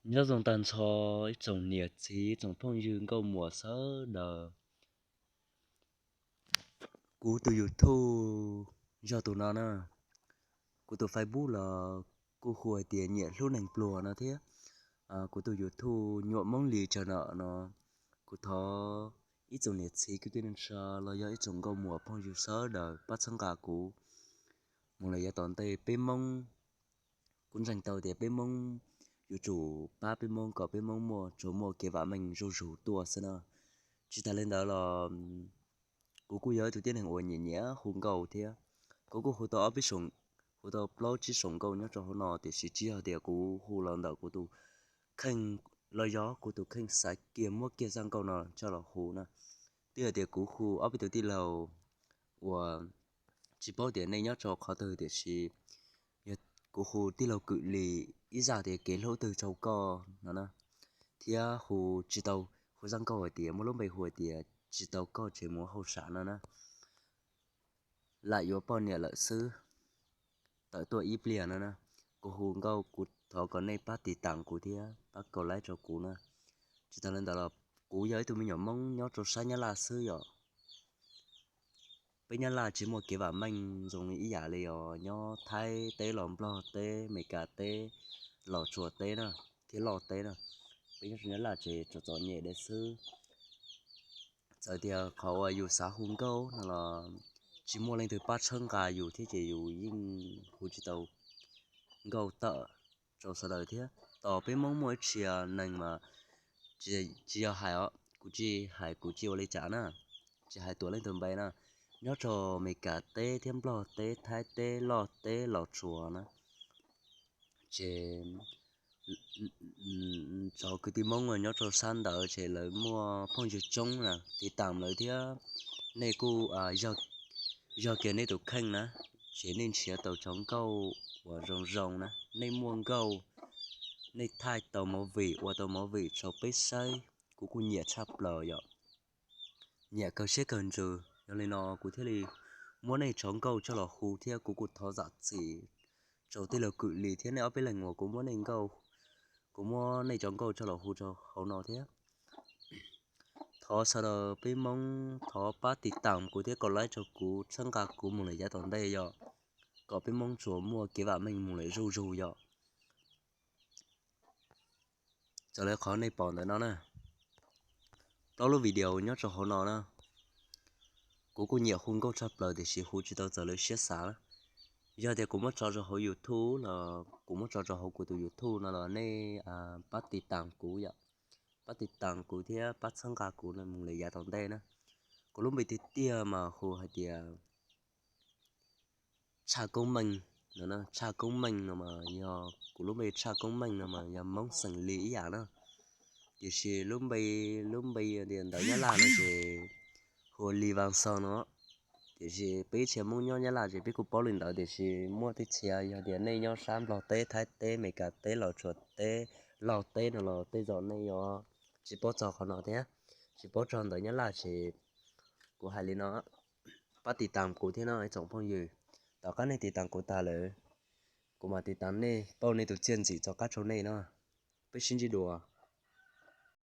Nyob zoo tag nrho ib tsoom niam txiv, ib tsoom phooj ywg nkauj muam sawv daws. Kuv tus YouTube yog tus no na. Kuv tus Facebook los kuj hu hais tias Nyiam Hlub Neeg Pluag no thiab. Kuv tus YouTube Nyuam Moob Lis Tsawg Nom no. Kuv thov ib tsoom niam txiv kwv tij neej tsa los yog ib tsoom nkauj muam phooj ywg sawv daws pab txhawb nqa kuv mus lawm yav tom ntej. Peb Moob, kuv ntseeg tau tias peb Moob yuav tsum pab peb Moob kom peb Moob muaj, tsuas muaj kev vam meej zuj zus tuaj xwb na. Tsis tas li ntawd los kuv kuj yog ib tug tib neeg uas nyiam nyiam hu nkauj thiab. Kuv kuj hu tau ob peb, hu tau plaub tsib saum nkauj nyob rau hauv no, tiam sis tsis yog tias kuv hu los ntawm kuv tus kheej los yog kuv tus kheej xav kiag muab kiag zaj nkauj no coj los hu na. Twb yog tias kuv hu ob peb tug tij laug uas tsis paub tias nej nyob rau qhov twg, tiam sis yog kuv hu tij laug Kwm Lis ib zaj tias kev hlub twg rau koj no na, thiab hu tsis tau, hu zaj nkauj hais tias muaj lub npe hu hais tias tsis tau koj tsev muv hauj sam no na, lam yuav poj niam lawm xwb, tawm tuaj ib pliag no na. Kuv hu nkauj, kuv thov kom nej pab tiv tas kuv thiab pab kaum like rau kuv na. Tsis tas li ntawd los kuv yog ib tug me nyuam Hmoob nyob rau sab Nyab Laj xwb yom. Peb Nyab Laj tsis muaj kev vam meej zoo ib yam li os nyob Thaib teb los Nplog teb, Meskas teb, Los Tsuas teb na, thiab Lauj teb na. Peb nyob rau Nyab Laj ces txom txom nyem deb xwb. Txawm tias qhov uas yus xav hu nkauj no los tsis muaj leej twg pab txhawb nqa yus thiab ces yus yeej hu tsis tau nkauj tawm rau sawv daws thiab. Tos peb Hmoob muaj ib txhia neeg mas tsis yog hais os, kuv tsis hais kuv tsis ua li cas na, tsis hais tuam leej twg npe na, nyob rau Meskas teb thiab Nplog teb, Thaib teb, Lauj teb, Los Tsuas na, ces cov kwv tij Hmoob uas nyob rau sab ntawd ces lawv muaj phooj ywg coob na, tiv tas lawv thiab. Nej kuj yog kiag nej tus kheej na, ces nej nrhiav tau cov nkauj uas zoo zoo na, nej muaj nkauj, nej thaij tau movie, ua tau movie rau peb saib, kuv kuj nyiam tshaj plaws yom. Nyiam kawg siab kawg ntsws, yog li no kuv thiaj li muab nej cov nkauj coj los hu thiab kuv kuj thov zam txim rau tij laug Kwm Lis thiab nej ob peb leeg uas kuv muab nej nkauj, kuv muab nej cov nkauj coj los hu rau hauv no thiab. Thov sawv daws peb Hmoob thov pab tiv tas kuv thiab kaum like rau kuv txhawb nqa kuv mus lawm yav tom ntej yom, kom peb Hmoob tsuas muaj kev vam meej mus lawm zuj zus yom. Raws li qhov nej pom ntawm no na, plaub lub video nyob rau hauv no na, kuv kuj nyiam hu nkauj tshaj plaws tiam sis hu tsis tau raws lawv siab xav. Yog tias kuv muab tso rau hauv YouTube los kuv muab tso rau hauv kuv tus YouTube no los nej pab tiv tas kuv yom, pab tiv tas kuv thiab pab txhawb nqa kuv mus lawm yav tom ntej na. Kuv lub npe tiag tiag mas hu hais tias Tshaj Koob Meej no. Tshaj Koob Meej no mas yog kuv lub npe, Tshaj Koob Meej no mas yog Hmoob xeem Lis ib yam na. Tiam sis lub npe, lub npe ntawv Nyab Laj no ces hu ua Lis Vas Xos no. Tiam sis peb ib txhia Hmoob nyob Nyab Laj ces peb kuj paub li ntawd, tiam sis muaj tej txhia yog tias nej nyob sab Nplog teb, Thaib teb, Meskas teb, Los Tsuas teb, Lauj teb no los tej zaum nej yuav tsis paub txog qhov no thiab, tsis paub txog ntawv Nyab Laj ces kuv hais li no, pab tiv tas kuv thiab no ib tsoom phooj ywg. Tom qab nej tiv tas kuv tag lawm, kuv mam tiv tas nej, pauj nej tus txiaj ntsim rov qab rau nej no. Peb sib ntsib dua.